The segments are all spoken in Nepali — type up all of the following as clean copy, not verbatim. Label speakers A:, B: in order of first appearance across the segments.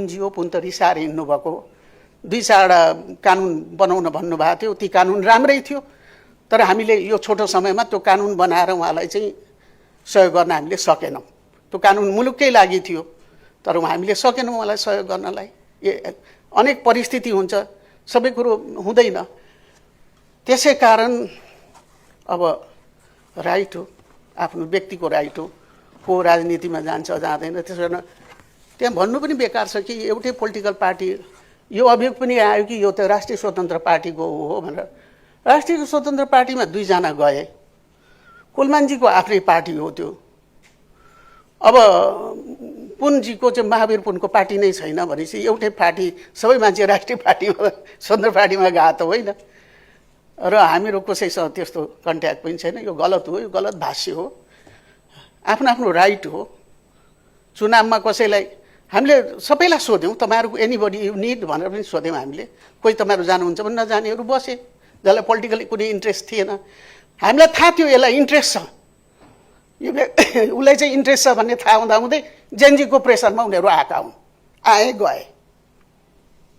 A: पुन्जी हो, पुन त रिसाएर हिँड्नुभएको। 2-4 कानुन बनाउन भन्नुभएको थियो, ती कानुन राम्रै थियो, तर हामीले यो छोटो समयमा त्यो कानुन बनाएर उहाँलाई चाहिँ सहयोग गर्न हामीले सकेनौँ। त्यो कानुन मुलुककै लागि थियो, तर हामीले सकेनौँ उहाँलाई सहयोग गर्नलाई। अनेक परिस्थिति हुन्छ, सबै कुरो हुँदैन। त्यसै कारण अब राइट हो, आफ्नो व्यक्तिको राइट हो, को राजनीतिमा जान्छ जाँदैन, त्यसो कारण त्यहाँ भन्नु पनि बेकार छ कि एउटै पोलिटिकल पार्टी। यो अभियोग पनि आयो कि यो त राष्ट्रिय स्वतन्त्र पार्टीको हो भनेर। राष्ट्रिय स्वतन्त्र पार्टीमा 2 जना गए, कुलमानजीको आफ्नै पार्टी हो त्यो। अब पुनजीको चाहिँ महावीर पुनको पार्टी नै छैन भनेपछि एउटै पार्टी, सबै मान्छे राष्ट्रिय पार्टीमा स्वतन्त्र पार्टीमा गए त होइन। र हामीहरू कसैसँग त्यस्तो कन्ट्याक्ट पनि छैन। यो गलत हो, यो गलत भाष्य हो। आफ्नो आफ्नो राइट हो। चुनावमा कसैलाई हामीले सबैलाई सोध्यौँ, तपाईँहरूको एनीबडी यु निड भनेर पनि सोध्यौँ हामीले। कोही तपाईँहरू जानुहुन्छ भने नजानेहरू बसे, जसलाई पोलिटिकली कुनै इन्ट्रेस्ट थिएन। हामीलाई थाहा थियो यसलाई इन्ट्रेस्ट छ, उसलाई चाहिँ इन्ट्रेस्ट छ भन्ने थाहा हुँदाहुँदै जेनजीको प्रेसरमा उनीहरू आएका हुन्। आए गए,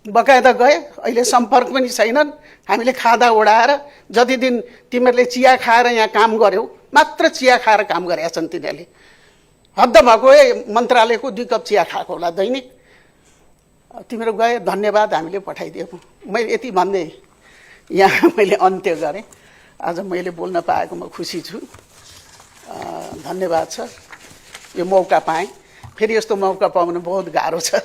A: बकायदा गए। अहिले सम्पर्क पनि छैनन्। हामीले खाँदा ओडाएर जति दिन तिमीहरूले चिया खाएर यहाँ काम गर्यौ, मात्र चिया खाएर काम गरेका छन् तिनीहरूले। हद्द भएको मन्त्रालयको 2 कप चिया खाएको होला दैनिक। तिमीहरू गए, धन्यवाद, हामीले पठाइदिएको। मैले यति भन्दै यहाँ मैले अन्त्य गरेँ। आज मैले बोल्न पाएको म खुसी छु। धन्यवाद छ, यो मौका पाएँ। फेरि यस्तो मौका पाउनु बहुत गाह्रो छ,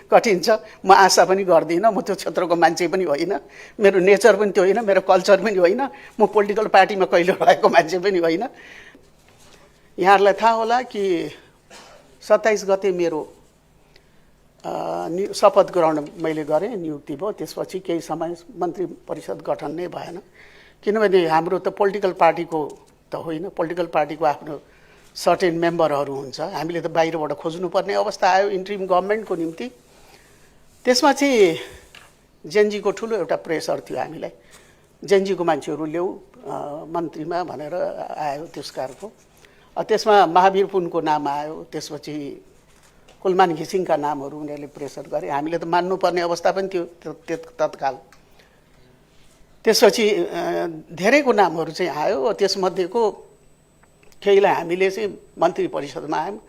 A: कठिन छ। म आशा पनि गर्दिनँ, म त्यो क्षेत्रको मान्छे पनि होइन, मेरो नेचर पनि त्यो होइन, मेरो कल्चर पनि होइन, म पोलिटिकल पार्टीमा कहिले रहेको मान्छे पनि होइन। यहाँहरूलाई थाहा होला कि 27 गते मेरो शपथ ग्रहण मैले गरेँ, नियुक्ति भयो। त्यसपछि केही समय मन्त्री परिषद गठन नै भएन, किनभने हाम्रो त पोलिटिकल पार्टीको त होइन, पोलिटिकल पार्टीको आफ्नो सर्टेन मेम्बरहरू हुन्छ। हामीले त बाहिरबाट खोज्नुपर्ने अवस्था आयो इन्ट्रिम गभर्मेन्टको निम्ति। त्यसमा चाहिँ जेनजीको ठुलो एउटा प्रेसर थियो हामीलाई, जेनजीको मान्छेहरू ल्याऊ मन्त्रीमा भनेर आयो त्यसकारको। त्यसमा महावीर पुनको नाम आयो, त्यसपछि कुलमान घिसिङका नामहरू उनीहरूले प्रेसर गरे। हामीले त मान्नुपर्ने अवस्था पनि थियो तत्काल। त्यसपछि धेरैको नामहरू चाहिँ आयो। त्यसमध्येको केहीलाई हामीले चाहिँ मन्त्री परिषदमा आयौँ।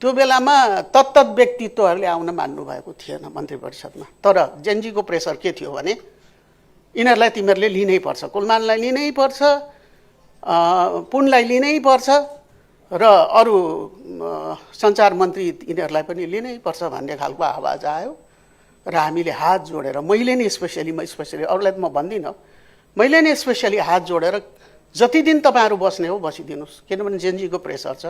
A: त्यो बेलामा तत्तत व्यक्तित्वहरूले आउन मान्नुभएको थिएन मन्त्री परिषदमा। तर जेनजीको प्रेसर के थियो भने यिनीहरूलाई तिमीहरूले लिनै पर्छ, कुलमानलाई लिनै पर्छ, पुनलाई लिनै पर्छ र अरू सञ्चार मन्त्री यिनीहरूलाई पनि लिनै पर्छ भन्ने खालको आवाज आयो। र हामीले हात जोडेर, मैले नै स्पेसली अरूलाई त म भन्दिनँ, मैले नै स्पेसली हात जोडेर जति दिन तपाईँहरू बस्ने हो बसिदिनुहोस्, किनभने जेनजीको प्रेसर छ,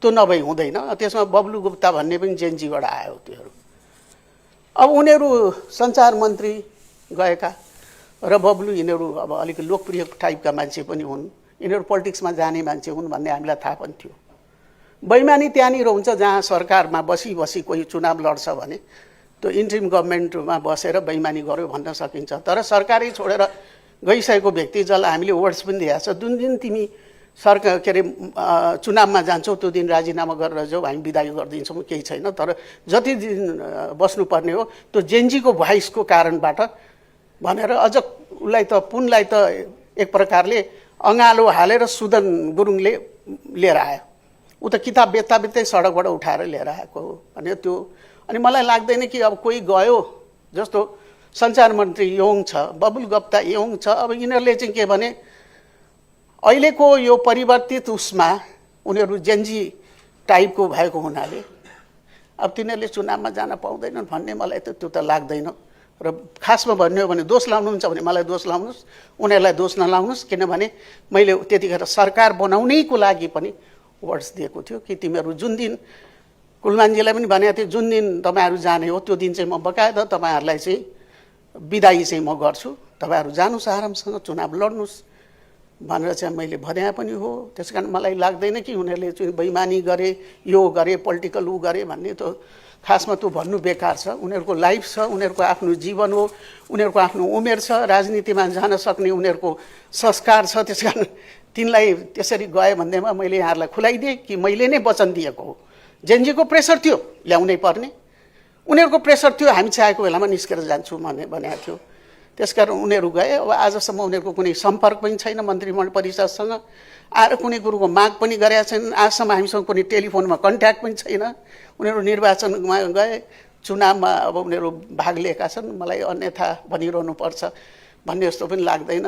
A: त्यो नभई हुँदैन। त्यसमा बब्लु गुप्ता भन्ने पनि जेनजीबाट आयो त्योहरू। अब उनीहरू सञ्चार मन्त्री गएका र बब्लु यिनीहरू अब अलिक लोकप्रिय टाइपका मान्छे पनि हुन्, यिनीहरू पोलिटिक्समा जाने मान्छे हुन् भन्ने हामीलाई थाहा पनि थियो। बैमानी त्यहाँनिर हुन्छ जहाँ सरकारमा बसी बसी कोही चुनाव लड्छ भने त्यो इन्ट्रिम गभर्मेन्टमा बसेर बैमानी गर्यो भन्न सकिन्छ। तर सरकारै छोडेर गइसकेको व्यक्ति जसलाई हामीले वर्ड्स पनि दिएको छ, जुन दिन तिमी सरकार के अरे चुनावमा जान्छौ त्यो दिन राजीनामा गरेर जाऊ, हामी बिदाई गरिदिन्छौँ, केही छैन। तर जति दिन बस्नुपर्ने हो त्यो जेनजीको भोइसको कारणबाट भनेर अझ उसलाई त पुनलाई त एक प्रकारले अँगालो हालेर सुदन गुरुङले लिएर आयो। ऊ त किताब बेच्दा बेच्दै सडकबाट उठाएर लिएर आएको हो भने त्यो। अनि मलाई लाग्दैन कि अब कोही गयो, जस्तो सञ्चार मन्त्री योङ छ, बबुल गुप्ता योङ छ। अब यिनीहरूले चाहिँ के भने अहिलेको यो परिवर्तित उसमा उनीहरू जेनजी टाइपको भएको हुनाले अब तिनीहरूले चुनावमा जान पाउँदैनन् भन्ने मलाई त त्यो त लाग्दैन। र खासमा भन्ने हो भने दोष लाउनुहुन्छ भने मलाई दोष लाउनुहोस्, उनीहरूलाई दोष नलाउनुहोस्। किनभने मैले त्यतिखेर सरकार बनाउनैको लागि पनि वर्ड्स दिएको थियो कि तिमीहरू जुन दिन, कुलमानजीलाई पनि भनेको थिएँ, जुन दिन तपाईँहरू जाने हो त्यो दिन चाहिँ म बकायदा तपाईँहरूलाई चाहिँ बिदाई चाहिँ म गर्छु, तपाईँहरू जानुहोस् आरामसँग चुनाव लड्नुहोस् भनेर चाहिँ मैले भने पनि हो। त्यस कारण मलाई लाग्दैन कि उनीहरूले चाहिँ बैमानी गरे, यो गरे, पोलिटिकल ऊ गरे भन्ने। त खासमा त्यो भन्नु बेकार छ। उनीहरूको लाइफ छ, उनीहरूको आफ्नो जीवन हो, उनीहरूको आफ्नो उमेर छ, राजनीतिमा जान सक्ने उनीहरूको संस्कार छ। त्यस कारण तिनलाई त्यसरी गए भन्दैमा मैले यहाँहरूलाई खुलाइदिएँ कि मैले नै वचन दिएको हो जेनजीको प्रेसर थियो ल्याउनै पर्ने, उनीहरूको प्रेसर थियो हामी चाहेको बेलामा निस्केर जान्छु भनेको थियो। त्यसकारण उनीहरू गए। अब आजसम्म उनीहरूको कुनै सम्पर्क पनि छैन मन्त्रीमण्डल परिषदसँग, आएर कुनै कुरोको माग पनि गरेका छैनन्। आजसम्म हामीसँग कुनै टेलिफोनमा कन्ट्याक्ट पनि छैन। उनीहरू निर्वाचनमा गए, चुनावमा अब उनीहरू भाग लिएका छन्। मलाई अन्यथा भनिरहनु पर्छ भन्ने जस्तो पनि लाग्दैन।